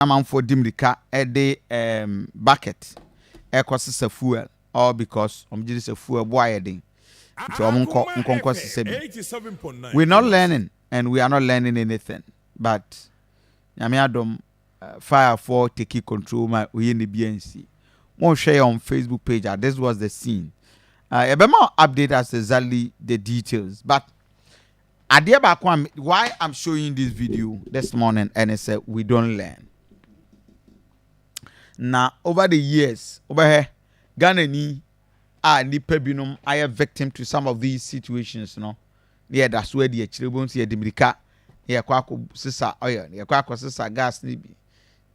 Amanfoɔ di mirika de bucket ɛkɔ fuel, all because wɔn gye di sɛ fuel bo ayɛ den, nti wɔn nkɔ nkɔnkɔ sisa bi. We not learning and we are not learning anything, but Nyame adom, fire for take control ma oye ne bi nsi. Mo hwɛ yɛ on Facebook page ah, this was the scene. Yɛbɛma update as exactly the details, but adeɛ baako a why I'm showing this video this morning ɛne sɛ we don't learn. Na over the years, wobɛhɛ Ghana ni a nipa binom ayɛ victim to some of these situations no, ne yɛda so adi akyire bom sɛ yɛde mirika ne yɛkɔ akɔ sisa oil, ne yɛkɔ akɔ sisa gas ne bi.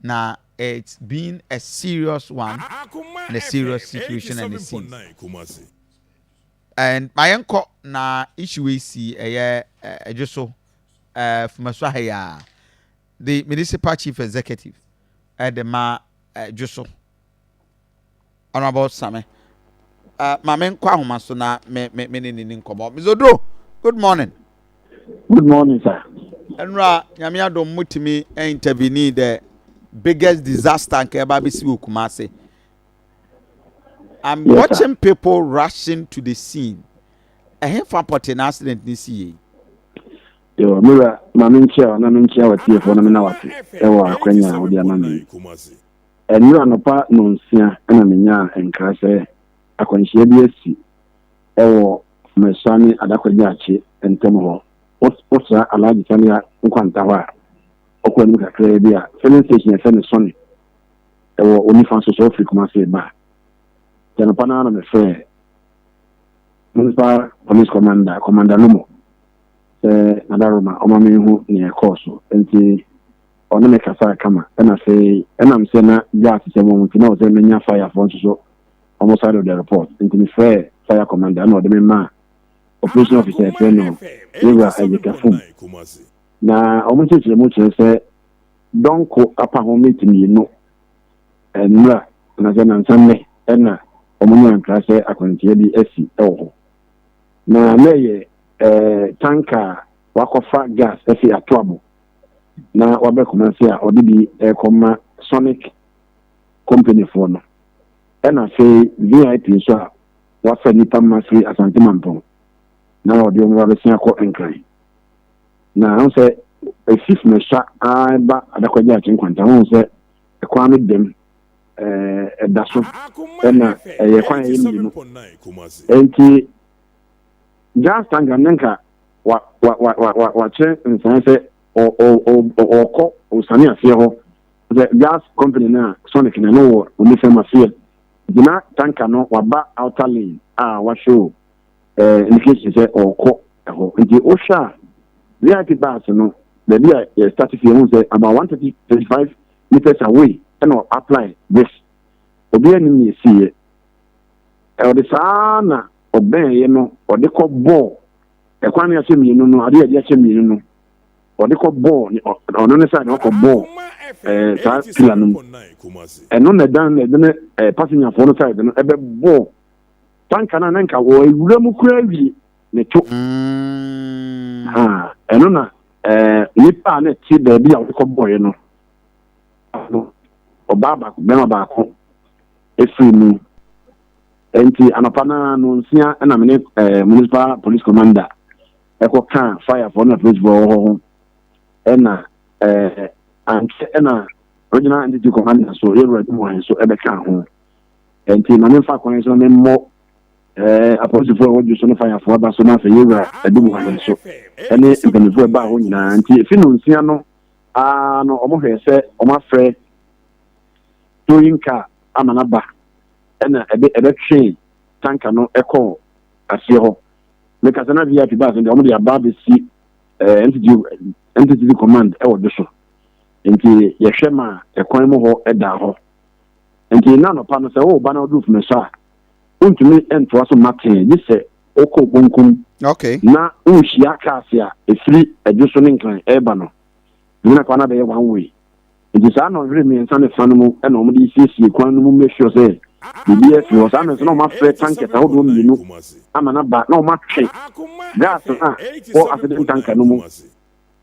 Na it's been a serious one and a serious situation and a scene. And mayɛnkɔ na issue yi si ɛyɛ ɛdwo so fumaso ha yi a the municipal chief executive ɛde ma ɛdwo so, Honourable Same maame, nkɔ ahoma so na me ne nkɔmɔ. Mizodro, good morning. Good morning, sir. Ɛnura, Nyame adom, mutumi intervene the biggest disaster nka ɛba abɛsi wɔ Kumase. I'm Yes, watching sir. people rushing to the scene. Ɛhe fa pɔte na accident ni si yie? Yo, mira, maame, nkyia na menkyia watiefoɔ na mena wate ɛwɔ akwanya a wode ama me. Ɛnnora anɔpa 9:00 ɛna menyaa nkra sɛ akwanhyia bi asi ɛwɔ Mɛsua ne Adakɔgye Akye ntam hɔ. Wosra Alhaji Sani nkwanta hɔ a, ɔkɔ anim kakraa bi a, filling station yɛfrɛ no Sɔne ɛwɔ onifa so sɛ wofiri Kumase ba. Nti anɔpa no ara na mefrɛ municipal police commander, Commander Lumo, sɛ nadaroma ɔma mehu nea ɛkɔɔ so. Nti ɔne me kasa kama, ɛna afei ɛnam sɛ na gas sɛ mɔ nti na ɔsɛ menya firefoɔ nso so ɔmo side of the report. Nti mefrɛ fire commander ɛna ɔde me maa operation officer ɛfrɛ no Yɛwura Ɛyika Fom, na ɔmo nkyerɛkyerɛ mu kyerɛ sɛ dɔnko apa ho miti 2 nnura anaasɛ nansa nnɛ ɛna ɔmo nya nkra sɛ akwanhyia bi asi ɛwɔ hɔ, na ɛyɛ tanker a wakɔfa gas ɛfi Atoabo na wabɛ Kumase a ɔde bi ɛrekɔma Sonic company foɔ no, ɛna afei VIP nso a wafa nipa ma firi Asante Mampɔn na ɔde wɔn abɛsia akɔ Nkran. Na ahụ sɛ efi Fumɛsa aba Adakɔgye Akye nkwanta ahụ sɛ ɛkwan no dɛm ɛda so, ɛna ɛyɛ kwan a ɛyɛ 2. Nti gas tanker ne nka wa wa wa wa wa wakyerɛ nsan sɛ ɔ ɔ ɔ ɔkɔ ɔsane aseɛ hɔ sɛ gas company na Sonic na no wɔ onifɛm aseɛ gyina. Tanker no waba outer lane a wahyɛ indication sɛ ɔkɔ ɛhɔ. Nti wohwɛ a, VIP bus no, baabi a yɛ start fi ɛho sɛ about 130 35 meters away ɛna apply this. Obiara nim ne esi yɛ ɔde saa na ɔbɛn yɛ no, ɔde kɔ bɔɔl ɛkwan no ahyɛ 2 no, adeɛ yɛde ahyɛ 2 no, ɔde kɔ bɔɔl ɔno ne side na ɔkɔ bɔɔl saa pillar no mu. Ɛno na ɛdan na ɛde ne passengerfoɔ no side no ɛbɛ bɔɔl tanker no a na nka wɔ ewura mu kura awie ne to. Ha ɛno na nipa a na ɛte baabi a ɔde kɔ bɔɔl no, ɔbaa baako, bɛrima baako efiri mu. Nti anɔpa naa 9:00 ɛna mene municipal police commander ɛkɔ kaa firefoɔ na policefoɔ wɔ hɔ ho, ɛna ankyɛ ɛna regional entity commander so, yɛwura mu wɔn so ɛbɛka ho. Nti maame nfa kwan so na memmɔ apolisifoɔ a wɔdwo so no, firefoɔ aba so, na afei yɛwura ɛdum wɔn so ɛne mpanimfoɔ ɛbaa hɔ nyinaa. Nti efi 9:00 no aa no, ɔmo hwɛ sɛ ɔmo afrɛ towing car ama n'aba, ɛna ɛbɛtwe tanker no ɛkɔɔ aseɛ hɔ. Mekasa na VIP bus no deɛ, ɔmo de aba abɛsi NTT command ɛwɔ do so. Nti yɛhwɛ ma ɛkwan mu hɔ ɛda hɔ. Nti na anɔpa no, sɛ wɔwɔ ba na ɔduru Fumɛso a, wontumi ntoa so mma tee gye sɛ wokɔ bonkum na wonhyia cars a ɛfiri Adwo so ne Nkran ɛreba no gyina kwan no abɛyɛ one way. Nti saa nɔnhwere 3.5 no mu ɛna wɔde siesie kwan no mu, make sure sɛ biribi afiri hɔ. Saa mmerɛ so na wɔafrɛ tankers ahodoɔ 2 ama no ba na wɔatwe gas no a wɔ accident tanker no mu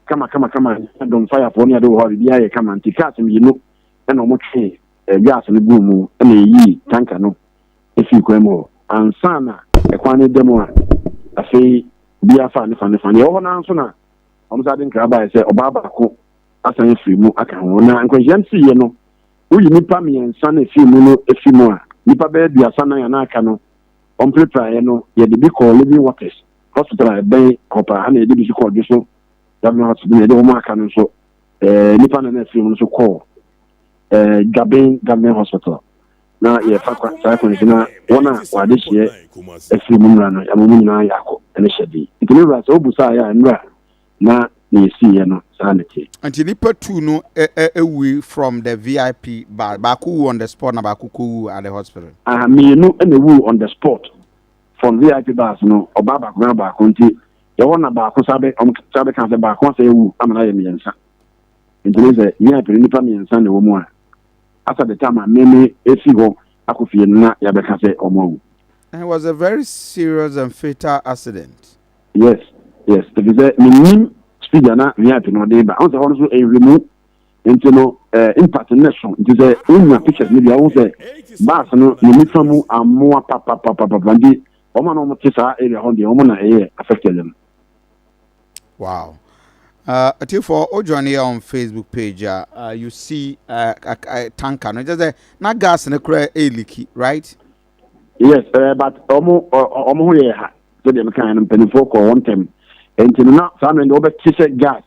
kama kama kama. Dɔm firefoɔ ne ade wɔ hɔ a, biribi ayɛ kama. Nti cars 2. Ɛna wɔtwee gas no guu mu ɛna ɛyii tanker no ɛfii kwan mu hɔ ansa na ɛkwan no da mu a afei biara fa ne fa ne fa. Deɛ ɛwɔ hɔ no nso na wɔn nsa de nkra baeɛ sɛ ɔbaa baako asan afiri mu aka ho. Na nkwanhyia no siiɛ no, woyi nnipa mmiɛnsa na efiri mu no efi mu a, nnipa bɛyɛ 34 a na aka no, wɔn no, yɛde bi kɔɔ Living Waters Hospital a ɛbɛn hɔ paa, na yɛde bi nso kɔɔ Dwoso Government Hospital, na yɛde wɔn aka no nso, nnipa na efiri mu no nso kɔɔ Dwaben Government Hospital. Na yɛfa kwa saa kwan so na wɔn a wɔade hyeɛ afiri mu mmra no, yɛama mu nyinaa yɛ akɔ ne hyɛden. Nti ne wura, sɛ wobu saa yɛ a, nnura na na yɛsiiɛ no saa ne teɛ. Nti nipa two no ewui from the VIP bus. Baako wu on the spot na baako kɔ wu at the hospital. Aha, mmienu na ewu on the spot from VIP bus no, ɔbaa baako na baako. Nti yɛwɔ na baako sa bɛ ɔmo sa bɛ ka sɛ baako asɛ ewu ama na yɛ mmiɛnsa. Nti ne sɛ VIP no, nipa mmiɛnsa na ɛwɔ mu a, asa the time a meme efi hɔ akɔ fie no na yɛabɛka sɛ ɔmo awu. It was a very serious and fatal accident. Yes, efi sɛ menim speed a na VIP no ɔde ba ɔn sɛ hɔ no so ɛnhwɛmu, nti no impact no so. Nti sɛ wonya pictures no bi a, wohu sɛ bus no ne nifa mu amoa papapapapa. Nti wɔn a na wɔn te saa area hɔ deɛ, wɔn na ɛyɛ affected no. Wow. For o join here on Facebook page, you see tanker no just na gas no kura e leaky, right? Yes, but ɔmo ho yɛ ha sɛdeɛ meka no, mpanimfoɔ kɔɔ wɔn ntɛm. Nti no na saa mmerɛ no wɔbɛte sɛ gas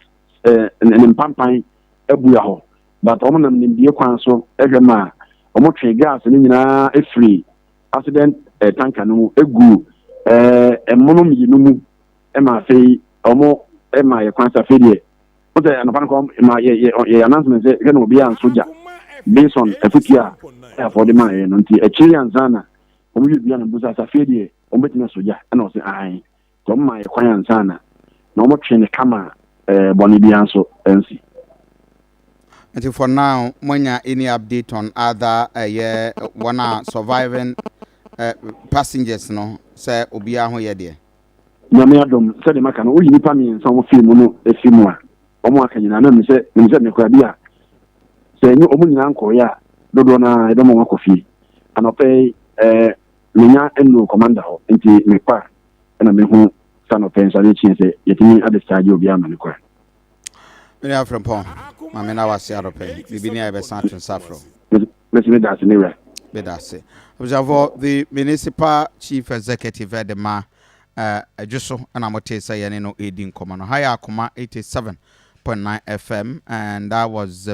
ne mpampan abua hɔ, but ɔmo nam nimdie kwan so ɛhwɛ ma ɔmo twe gas no nyinaa efiri accident tanker no mu egu ɛmono mmienu mu, ɛma afei ɔmo ɛma yɛ kwan sɛ afei deɛ wosɛ anɔpa no kɔ ma yɛ yɛ yɛ announcement sɛ hwɛ na obiara nso gya based on afutuo a ɛyàfɔ de maa yɛ no. Nti akyire ansa na wɔn yɛ bia na busa sɛ afei deɛ wɔn bɛtumi asɔ gya, ɛna ɔsɛ ahan, nti wɔn maa yɛ kwan ansa na wɔn twe ne kama bɔnne biara nso ɛnsi. Nti for now, moanya any update on other ɛyɛ wɔn a surviving passengers no, sɛ obiara ho yɛ deɛ? Nyame adom, sɛdeɛ maka no, woyi nipa mmiɛnsa a wɔn firi mu no efi mu a, wɔn aka nyinaa na mesɛ mekora bi a sɛ ɛnyɛ wɔn nyinaa nkɔɔyɛ a, dodoɔ no a yɛbɛma wɔn akɔ fie anɔpɛ yi. Menya nnuro commander hɔ, nti mekɔ a ɛna mehu sɛ anɔpɛ nso ade kyeɛ sɛ yɛtumi adischarge obiara ma ne kɔ a. Mene Afrɛmpɔn, maame na wase anɔpɛ yi biribi ne a yɛbɛsan ato nsa frɛ. Mɛsi meda ase, ne wura. Meda ase. Abusuafoɔ, the Municipal Chief Executive ɛde ma Adwo so ɛna mote sɛ yɛne no ɛredi nkɔmmɔ no. Ha yɛ Akoma 87.9 FM and that was the